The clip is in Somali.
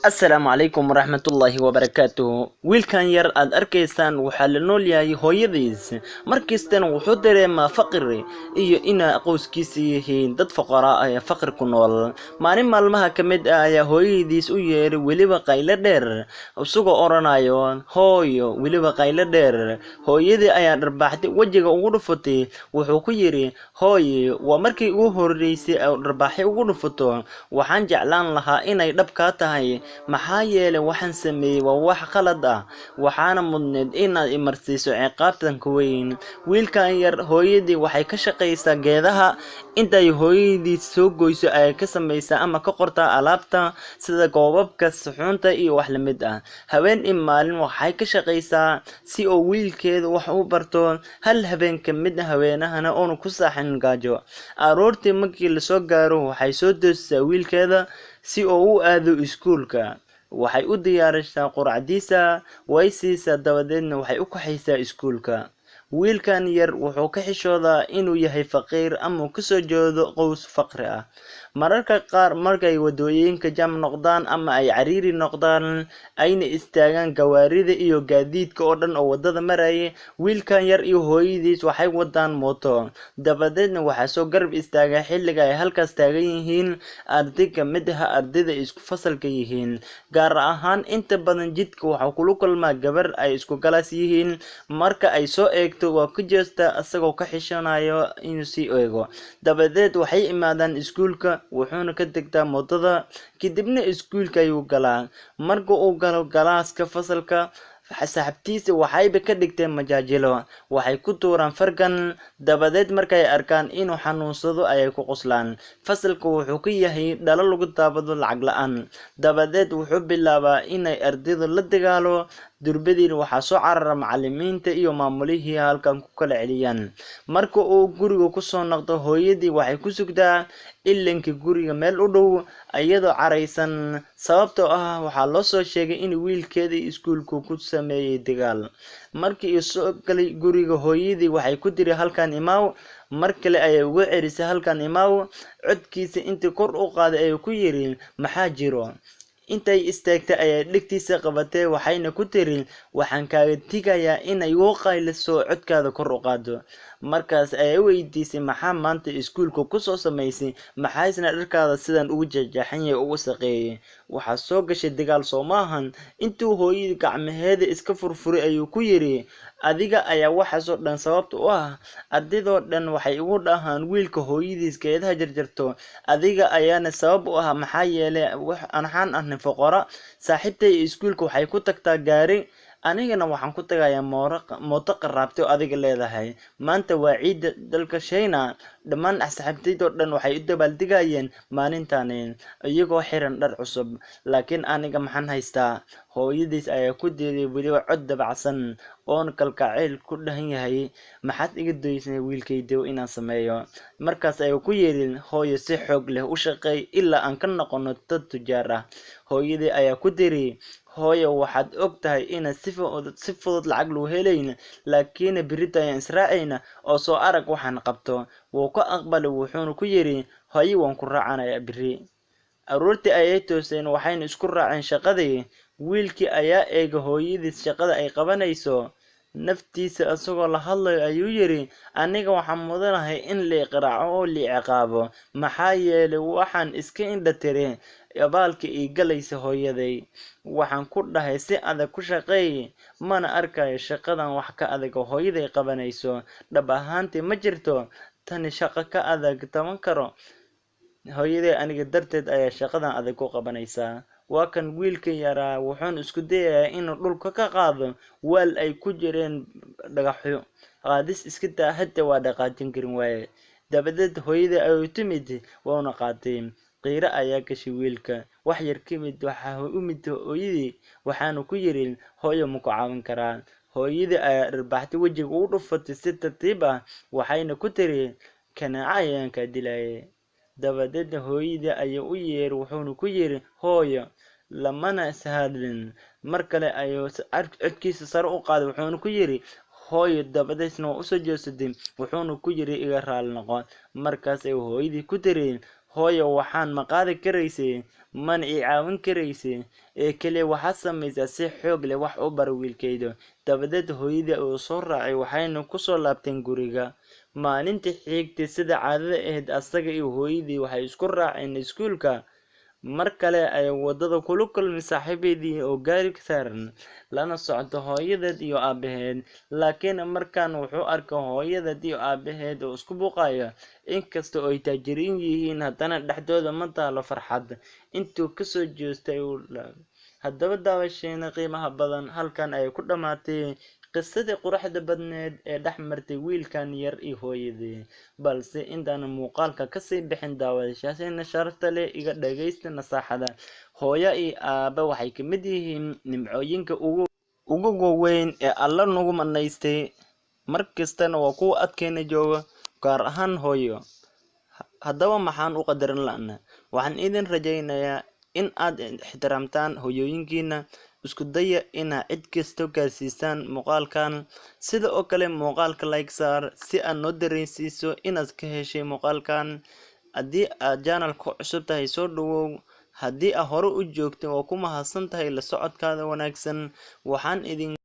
Asalaamu calaykum waraxmatullaahi wabarakaatuhu. Wiilkan yar aad arkaysaan waxaa la nool yahay hooyadiis. Markastana wuxuu dareemaa faqri iyo ina qoyskiisa yihiin dad fuqara ah ee faqri ku nool. Maalin maalmaha ka mid ah ayaa hooyadiis u yeeray weliba qaylo dheer, isagoo oranayo, "Hooyo," weliba qaylo dheer. Hooyadii ayaa dharbaaxday wejiga ugu dhufatay. Wuxuu ku yiri, "Hooyo, waa markii ugu horreysay oo dharbaaxyo ugu dhufato. Waxaan jeclaan lahaa inay dhab kaa tahay, maxaa yeelay waxaan sameeyay waa wax khalad ah, waxaana mudnayd inaad i marsiiso ciqaabtan ka weyn." Wiilkan yar hooyadii waxay ka shaqaysaa geedaha. Intay hooyadiis soo goyso ayay ka samaysaa ama ka qortaa alaabta sida koobabka, suxuunta iyo wax la mid ah. Habeen iyo maalin waxay ka shaqaysaa si uu wiilkeeda wax u barto. Hal habeen ka mid ah habeenahana oonu ku saaxin gaajo. Aroortii markii la soo gaaro, waxay soo toosisaa wiilkeeda si uu u aado iskuulka. Waxay u diyaarisaa quraacdiisa, way siisaa, dabadeedna waxay u kaxaysaa iskuulka. Wiilkan yar wuxuu ka xishoodaa inuu yahay faqiir ama uu kasoo jeedo qoys faqri ah. Mararka qaar markay wadooyinka jam noqdaan ama ay cariiri noqdaan, ayna istaagaan gawaarida iyo gaadiidka oo dhan oo wadada marayay, wiilkan yar iyo hooyadiis waxay wadaan mooto. Dabadeedna waxaa soo garab istaaga xilliga ay halkaas taagan yihiin arday ka mid ah ardayda isku fasalka yihiin. Gaar ahaan inta badan jidka waxaa kula kulmaa gabar ay isku galaas yihiin. Marka ay soo eegto waa ku jeestaa isagoo ka xishoonayo inuu sii eego. Dabadeed waxay imaadaan iskuulka, wuxuuna ka degtaa mootada, kadibna iskuulka ayuu galaa. Marka uu galo galaaska fasalka, saaxiibtiisa waxayba ka dhigteen majaajilo. Waxay ku tuuraan fargan, dabadeed markay arkaan inuu xanuunsado ayay ku qoslaan. Fasalka wuxuu ka yahay dhalo lagu daabado lacag la'aan. Dabadeed wuxuu bilaabaa inay ardaydu la dagaalo. Durbadiina waxaa soo carara macallimiinta iyo maamulihii halkan ku kala celiyaan. Marka uu guriga ku soo noqdo, hooyadii waxay ku sugtaa ilinka guriga meel u dhow iyadoo caraysan, sababtoo ah waxaa loo soo sheegay in wiilkeedii iskuulka ku sameeyay dagaal. Markii uu soo galay guriga, hooyadii waxay ku tiri, "Halkan imaaw." Mar kale ayay ugu celisay, "Halkan imaaw." Codkiisa intii kor u qaaday ayuu ku yiri, "Maxaa jiro?" Intay istaagtay ayay dhegtiisa qabatay, waxayna ku tiri, "Waxaan kaaga digayaa inay igu qayliso, codkaada kor u qaado." Markaas ayay weydiisay, "Maxaa maanta iskuulka ku soo samaysay? Maxaysna dharkaada sidan ugu jeexjeexan yahay, ugu wasakheeyay? Waxaa soo gashay dagaal soo maahan?" Intuu hooyadii gacmaheeda iska furfuray ayuu ku yiri, "Adiga ayaa waxaas oo dhan sababta u ah. Ardaydoo dhan waxay igu dhahaan wiilka hooyadiis geedaha jarjarto. Adiga ayaana sabab u ah, maxaa yeelay waxaan ahnay fuqara. Saaxiibtay iskuulka waxay ku tagtaa gaari, anigana waxaan ku tagayaa mooto qaraabtay oo adiga leedahay. Maanta waa ciidda dalka China. Dhammaan asxaabtaydoo dhan waxay u dabaaldegayeen maalintani iyagoo xiran dhar cusub, laakiin aniga maxaan haystaa?" Hooyadiis ayaa ku diiday weliba cod dabacsan oon kalgacayl ku dhahan yahay, "Maxaad iga doonaysaa wiilkaydow inaan sameeyo?" Markaas ayuu ku yiri, "Hooyo, si xoog leh u shaqeey ilaa aan ka noqono dad tujaar ah." Hooyadii ayaa ku tiri, "Hooyo, waxaad og tahay inaan si fudud lacag lagu helayn, laakiin berrito ayaan israacayna oo soo arag waxaan qabto." Wuu ka aqbalay, wuxuuna ku yiri, "Hooyo, waan ku raacanayaa berri." Aroortii ayay tooseen, waxayna isku raaceen shaqadii. Wiilkii ayaa eegay hooyadiis shaqada ay qabanayso. Naftiisa isagoo la hadlayo ayuu yiri, "Aniga waxaan mudanahay in la i qaraaco oo la i ciqaabo, maxaa yeelay waxaan iska indha tiray abaalka ii galaysa hooyaday. Waxaan ku dhahay si adag ku shaqeey, mana arkayo shaqadan wax ka adag oo hooyaday qabanayso. Dhab ahaantii ma jirto tani shaqo ka adag taban karo. Hooyaday aniga darteed ayaa shaqadan adag ku qabanaysaa." Waa kan wiilka yaraa, wuxuuna isku dayayaa inuu dhulka ka qaado waal ay ku jireen dhagaxyo. Qaadis iska daa, xitaa waa dhaqaajin karin waaye. Dabadeed hooyadii ayuu timid, wuuna qaatay. Qiiro ayaa gashay wiilka. Wax yar ka mid waxaa u mid hooyadii, waxaana ku yiri, "Hooyo, ma ku caawin karaa?" Hooyadii ayaa dharbaaxtay wejiga ugu dhufatay si tartiib ah, waxayna ku tiri, "Kanaaca ayaan kaa dilayay." Dabadeedna hooyadii ayaa u yeeray, wuxuuna ku yiri, "Hooyo." Lamana hadlin. Mar kale ayuu codkiisa sare u qaaday, wuxuuna ku yiri, "Hooyo." Dabadeedna waa u soo jeesatay, wuxuuna ku yiri, "Iga raali noqo." Markaas ayuu hooyadii ku tiri, Hooyo, waxaan ma qaadi karaysay, mana i caawin karaysay, ee kaliya waxaad samaysaa si xoog leh wax u bar wiilkayda. Dabadeed hooyadii ayuu soo raacay, waxayna ku soo laabteen guriga. Maalintii xigtay, sida caadada ahayd, asaga iyo hooyadii waxay isku raaceen iskuulka. Mar kale ayay waddada kula kulmay saaxiibadii oo gaari saaran, lana socota hooyadeed iyo aabaheed. Laakiin markan wuxuu arkay hooyadeed iyo aabaheed oo isku buuqaya. Inkasta oo ay taajiriin yihiin, haddana dhexdooda ma taalo farxad. Intuu ka soo jeestay ayuu. Haddaba daawasheena qiimaha badan, halkan ayay ku dhammaatay qisadii quruxda badneed ee dhex martay wiilkan yar iyo hooyadii. Balse intaanan muuqaalka kasii bixin, daawadayaasheena sharafta leh, iga dhagaysta nasaaxada. Hooyo iyo aabbe waxay ka mid yihiin nimcooyinka ugu waaweyn ee Alla nagu manaystay. Mar kastana waa kuwa adkeena jooga, gaar ahaan hooyo. Haddaba maxaan u qadarin la'na? Waxaan idin rajaynayaa in aad ixtiraamtaan hooyooyinkiina. Isku daya inaad cid kasta gaarsiisaan muuqaalkan. Sida oo kale muuqaalka like saar si aad noo dareensiiso inaad ka heshay muuqaalkan. Haddii aad channel-ka cusub tahay, soo dhawow. Haddii aad hore u joogtay, waa ku mahadsan tahay la socodkaada wanaagsan. Waxaan idin